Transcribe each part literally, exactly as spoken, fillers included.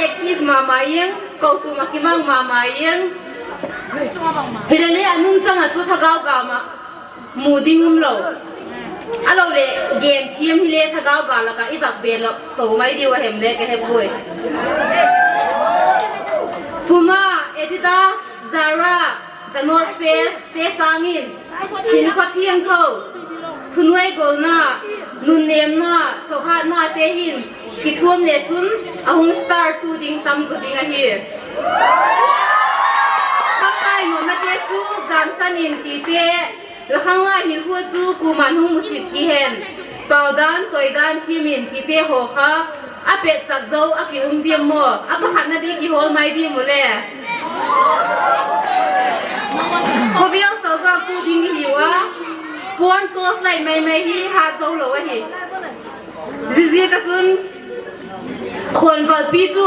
Active ma ma ing, kochuam ah kimang ma ma ing. Hilele a nungchang ah chu thagau gam ah mu ding um lo. A lo leh gen thiam hile thagau gam lak ah i vak be lo to mai diu a hem le ka he puai. Puma, Adidas, Zara, The North Face te sâng in, hinkhua thiangtho, thunuai golna, nunnêmna, thawkhatnate hin kithuam le chun a hung star tu ding tam zaw ding ahi. Khanglai nuamnate chu jamsan in tite, la khanglai hinkhua chu kuama'n hung musit ki hen, pau dan toi dan thiam in tite haw kha a petsak zo a ki um diam maw, a pakhatna di kihawl mai diam u le. Khawvel salvâktu ding i hiu a, phone torch light mai mai hi hat zo lo ahi. Ziaziak ah chun khuanvalpi chu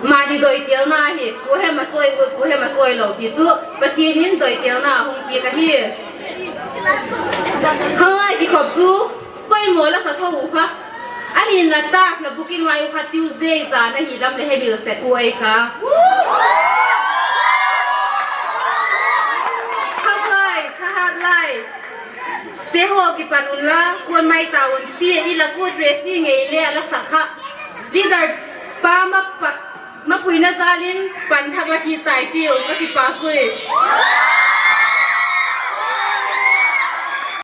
mani doitelna ahi, kuahem a chawi ut, kuahem a chawi lo ti chu Pathian in doitelna a hung piak ahi. Khanglai kikhop chu poimaw la sa tho u kha. Ahinla tak la booking lai u kha Tuesday zan ahi lam leh hemil sek u ei kha. Khanglai, thahatlai te haw kipan unla kuan mai ta un ti i lak u Tracy ngei le a la sak kha. Leader pa ma pa, mapuina jal in pan thak la kit tai tiu ka kipâk ui.